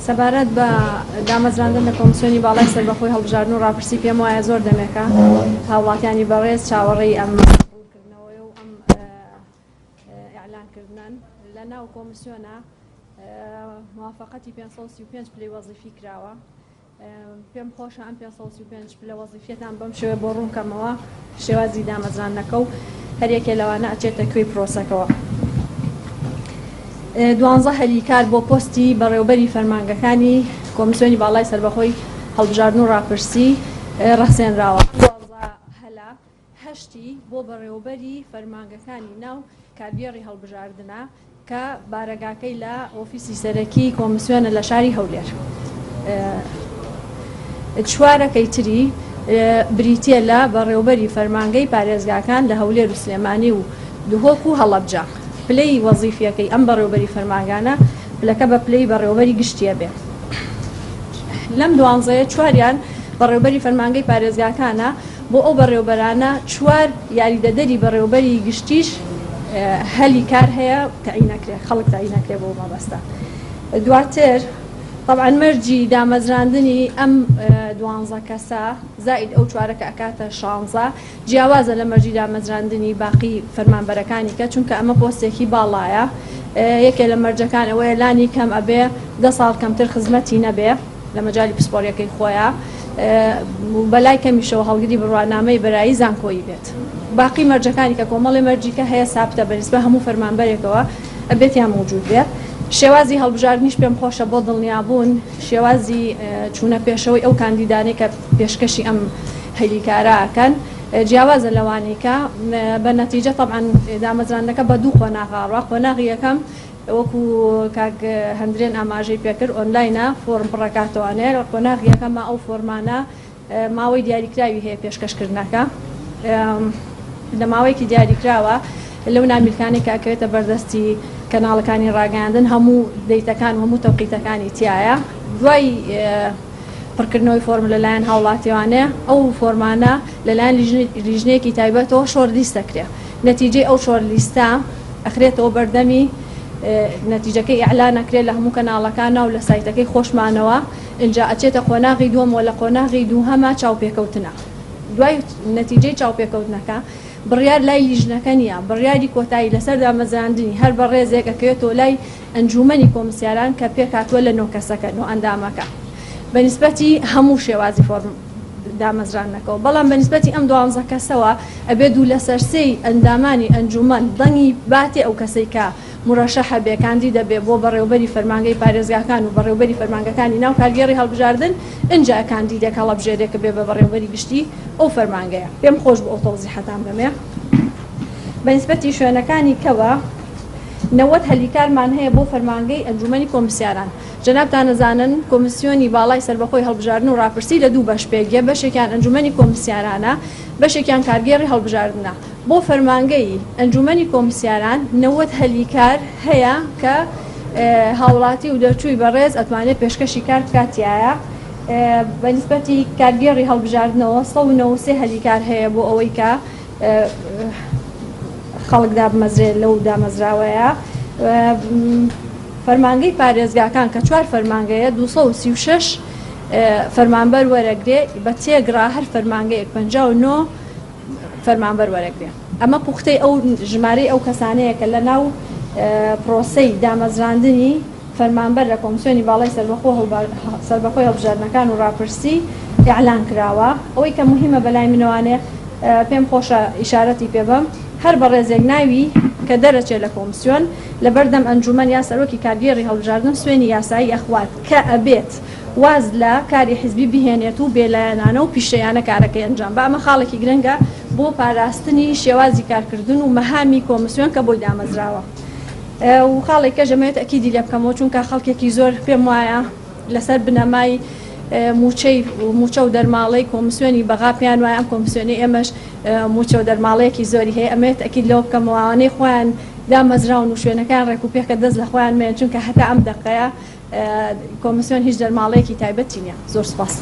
سەبارەت بە دامەزراندن لە کۆمسیۆنی باڵای سەربەخۆی هەڵبژاردن و ڕاپرسی پێم وایە زۆر دەمێکە هاوڵاتیانی بەڕێز چاوەڕێی ئەم ڕوونکردنەوەیە و ئەم ئیعلانکردنەن لە ناو کۆمسیۆنە موافقەتی 535 پلەی وەزیفی کراوە. پێم خۆشە ئەم 535 پلە وەزیفیەتان بەم شێوەیە بۆ ڕوون کەمەوە، شێوازی دامەزراندنەکە و هەر یەکێ لەوانە ئەچێتە کوێی پرۆسەکەوە. دوانزە هەلی کار بۆ پۆستی بەڕێوبەری فەرمانگەکانی کۆمیسیۆنی باڵای سەربەخۆی هەڵبژاردن و ڕاپرسی ڕەخسێنراوە. ئەم دوانزە هەلە هەشتی بۆ بەڕێوەبەری فەرمانگەکانی ناو کارگێڕی هەڵبژاردنە کە بارەگاکەی لە ئۆفیسی سەرەکی کۆمسیۆنە لە شاری هەولێر. چوارەکەی تری بریتییە لە بەڕێوەبەری فەرمانگەی پارێزگاکان لە هەولێر و سلێمانی و دهۆک و هەڵەبجە. پلەی وەزیفییەکەی ئەم بەڕێوەبەری فەرمانگانە پلەکە بە پلەی بەڕێوەبەری گشتییە بێ. لەم دوانزەیە چواریان بەڕێوەبەری فەرمانگەی پارێزگاکانە، بۆ ئەو بەڕێوەبەرانە چوار یاریدەدەری بەڕێوەبەری گشتیش هەلی کار هەیە تەعین ئەکرێ خەڵک تەعین ئەکرێ بۆ مەبەستە دواتر طبعا مەرجی دامەزراندنی ئەم دوانزە کەسە زائید ئەو چوارە کە ئەکاتە شانزە جیاوازە لە مەرجی دامەزراندنی باقی فەرمانبەرەکانی کە چونکە ئەمە پۆستێکی باڵایە یەکێ لە مەرجەکان ئەوەیە لانی کەم ئەبێ دە ساڵ کەمتر خزمەتی نەبێ لە مەجالی پسپۆریەکەی خۆیا و بەلای کەمیشەوە هەڵگری بڕوانامەی بەرایی زانکۆیی بێت. باقی مەرجەکانی کە کۆمەڵێ مەرجی کە هەیە سابتە بە نیسبە هەموو فەرمانبەرێکەوە ئەبێت یان مەوجود بێ. شێوازی هەڵبژاردنیش پێم خۆشە بۆ دڵنیابوون شێوازی چوونە پێشەوەی ئەو کاندیدانەی کە پێشکەشی ئەم هەلی کارە ئەکەن جیاوازە لەوانەی کە بە نەتیجە تەبعەن دامەزراندنەکە بە دوو قۆناغ ئەڕوا قۆناغی یەکەم وەکو کاک هەندرێن ئاماژەی پێکرد ئۆنلاینە فۆرم پڕەکاتەوانێ لە قۆناغی یەکەما ئەو فۆرمانە ماوەی دیاریکراوی هەیە پێشکەشکردنەکە لە ماوەیەکی دیاریکراوە لەو نامیلکانەی کە ئەکەوێتە بەردەستی کەناڵەکانی ڕاگەیاندن هەموو دەیتەکان و هەموو تەوقیتەکانی تایە دوای پڕکردنەوەی فۆرم لەلایەن هاوڵاتیوانێ ئەو فۆرمانە لەلایەن لیژنەیەکی تایبەتەوە short list دەکرێ نەتیجەی ئەو short list ە ئەخرێتەوە بەردەمی نەتیجەکەی ئیعلان ئەکرێ لە هەموو کەناڵەکانا و لە سایتەکەی خۆشمانەوە ئینجا ئەچێتە قۆناغی دووەمەوە لە قۆناغی دووهەما چاوپێکەوتنە دوای نەتیجەی چاوپێکەوتنەکە بڕیار لای لیژنەکە نییە بڕیاری کۆتایی لەسەر دامەزراندنی هەر بەڕێزێک ئەکەوێتەوە لای ئەنجوومەنی کۆمسیاران کە پێکهاتووە لە نۆ کەسەکە، نۆ ئەندامەکە، بە نیسبەتی هەموو شێوازی فۆرم دامەزراندنەکەوە، بەڵام بە نیسبەتی ئەم دوانزە کەسەوە ئەبێ دوو لەسەر سێی ئەندامانی ئەنجوومەن دەنگی باتێ ئەو کەسەی کە مورەشەحە بێ، کاندیدە بێ بۆ بەڕێوەبەری فەرمانگەی پارێزگاکان و بەڕێوەبەری فەرمانگەکانی ناو کارگێڕی هەڵبژاردن، ئینجا کاندیدێک هەڵەبژێرێ کە بێ بە بەڕێوەبەری گشتی ئەو فەرمانگەیە. پێم خۆش بوو ئەو تەوزیحەتان بەمێ. بە نیسبەتی شوێنەکانی کەوە. 90 هەلی کارمان هەیە بۆ فەرمانگەی ئەنجومەنی کۆمسیاران. جەنابتان ئەزانن کۆمسیۆنی باڵای سەربەخۆی هەڵبژاردن و ڕاپرسی لە دوو بەش پێک دێ، بەشێکیان ئەنجومەنی کۆمسیارانە، بەشێکیان کارگێڕی هەڵبژاردنە. بۆ فەرمانگەی ئەنجومەنی کۆمسیاران 90 هەلی کار هەیە کە هاوڵاتی و دەرچووی بەڕێز ئەتوانێ پێشکەشی کار بکات تیایا. بە نیسبەتی کارگێڕی هەڵبژاردنەوە 193 هەلی کار هەیە بۆ ئەوەی کە خەڵک دابمەزرێ لەو دامەزراوەیە. فەرمانگەی پارێزگاکان کە چوار فەرمانگەیە 236 فەرمانبەر وەرەگرێ بە تێگڕا هەر فەرمانگەیەک 59 فەرمانبەر وەرەگرێ. ئەمە پوختەی ئەو ژمارەی ئەو کەسانەیە کە لە ناو پرۆسەی دامەزراندنی فەرمانبەر لە کۆمسیۆنی باڵای سەربەخۆی هەڵبژاردنەکان و ڕاپرسی ئیعلان کراوە. ئەوەی کە موهیمە بەلای منەوانێ پێم خۆشە ئیشارەتی پێ بەم، هەر بەڕێزێک ناوی کە دەرەچێ لە کۆمسیۆن لە بەردەم ئەنجومەن یا سەرۆکی کارگێڕی هەڵبژاردن سوێنی یاسایی ئەخوات کە ئەبێت واز لە کاری حیزبی بهێنێت و بێلایەنانە و پیشەیانە کارەکەی ئەنجام با. ئەمە خاڵێکی گرنگە بۆ پاراستنی شێوازی کارکردن و مەهامی کۆمسیۆن کە بۆی دامەزراوە. و خاڵێک کەش ئەمەوێت تەئکیدی لێ بکەمەوە چونکە خەڵکێکی زۆر پێم وایە لەسەر بنەمای مووچەی مووچە و دەرماڵەی کۆمسیۆنی بەغا پێیان وایە ئەم کۆمسیۆنەی ئێمەش مووچە و دەرماڵەیەکی زۆری هەیە ئەمەوێت تەئکید لەوە بکەمەوە ئەوانەی خۆیان دامەزراون و شوێنەکەیان ڕێک و پێکە دەست لە خۆیان مەیەن چونکە هەتا ئەم دەقەیە کۆمسیۆن هیچ دەرماڵەیەکی تایبەتی نییە زۆر سوپاس.